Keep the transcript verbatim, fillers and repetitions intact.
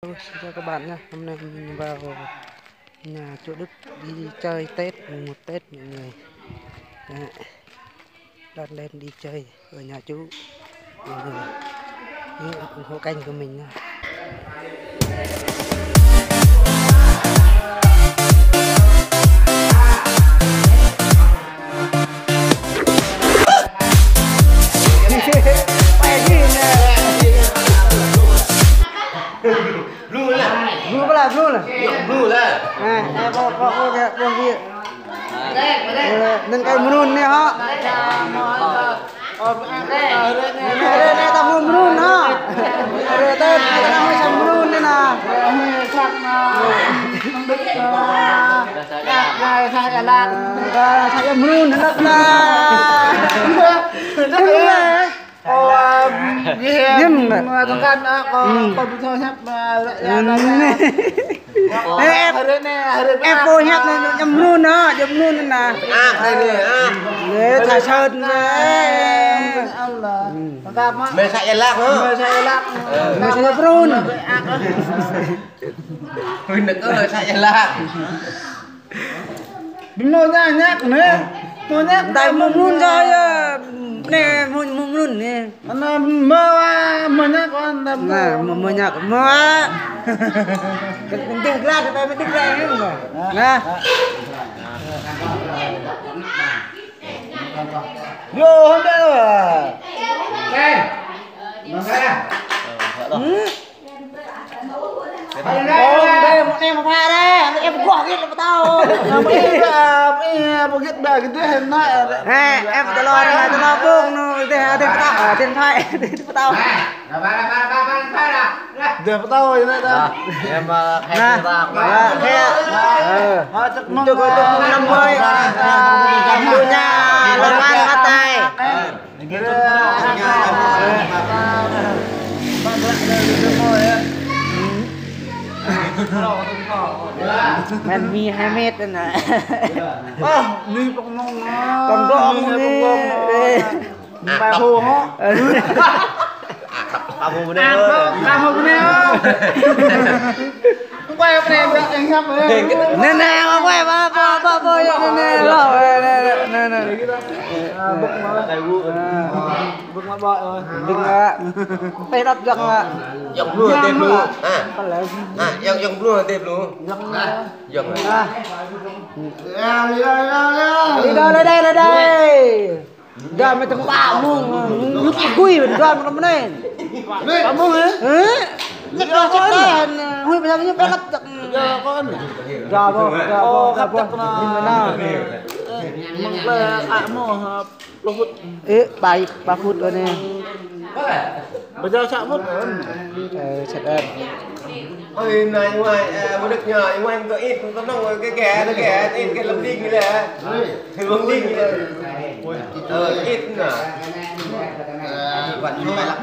Hello, xin chào các bạn nhé. Hôm nay mình vào nhà chú Đức đi chơi Tết, mùng một Tết mọi người. Đấy. Đợt lên đi chơi ở nhà chú. Mọi người nhớ ủng hộ kênh của mình nha. Blue lah. Blue lah, blue lah. Blue lah. Nè, nè, kâo, kâo, kâo, kâo, kâo, kâo. Năn kâo mơnun nè hŏ. Nè, nè, nè, ta mơnun hŏ. Nè, ta mơnun nè nă. Sa mơnun nă. Ơ, ghi, ghi, tơkan, ơ, kâo, kâo ƀu thâo hiăp, ơ, ră, ya, ră, ya. Ơ, ơ, ơ, pô hiăp nă, jăm mơnun nă, jăm mơnun nă. Ơ, thai nê, ơ. Nê, thai sơt nê. Mê sa ia lak, hă? Mê sa ia lak. Mê sa ia prun. Ui, nă, ơ, sa ia lak. Mơ̆ ñă ñă nê. Mơ̆ ñă. Đai mơ̆ mơnun sa ia. Nê, mơ̆, mơ̆ mơnun nê. Ană mơ̆ wa, mơ̆ ñă wa, ană mơ̆. Nă, mơ̆, mơ̆ ñă, mơ̆ wa. Kơdih glah, kơdih mơdih glah nê mơ̆. Nă. Yo, hơndai wa. Ken. Mơ̆ wa. Hmm? Ơ, đe, mơ̆ anai mơ̆ pha đe, anai em pơgŏh git lĕ pơtao. Em pơgit đe, em pơgit đe, git đe, em nai. Hă, em tơlơi, tơlơi ƀơ̆ng, nô, git đe, git đe pơtao, git đe pơtao. Git đe pơtao, git đe pơtao. Em, ơ, khai pơtao. Nă, khai. Ơ. Hă, chúc mừng, chúc mừng năm mới. Ơ, năm mới nhà, làm ăn phát tài. Mĕt mi hai mét anai. Ơ, mi pơkơmông. Pơkơmông mi. Pơkơmông. Ơ. Pơkơmông mi. Pơkơmông mi. Nê, nê, nê, nê, nê, nê, nê, nê, nê. Ơ, bơ̆k mă. Ơ, bơ̆k mă, bơ̆k mă. Bơ̆k mă. Tê đăp jăk mă. Jăk blue, tê blue. Hă. Hă, jăk, jăk blue, tê blue. Jăk mă. Jăk mă. Đi đơi, đơi, đơi, đơi. Đa mă tơ̆ng pă mông, ñu kơ gui, đa mă mơnên. Pă mông hă? Hă? Ñĕt đa, ñĕt đa, hui pơyang ñu pơlăp tơ̆k. Đa bơ, đa bơ, đa bơ. Mơ̆ng lĕ ă mơ̆, pluh phút. Ê, bai, ba phút anai. Bơ jao sa phút. Ơ, sa phút. Ơi, nai, ơi, ơ, mơ̆ đĕk ñu, ơi, kơ ĭt, kơ nong, kơ kĕ, kơ kĕ, ĭt, kơ lăm đing lĕ. Lăm đing lĕ. Ơ, ĭt nă. Ơ, wăt ñu mă lăp.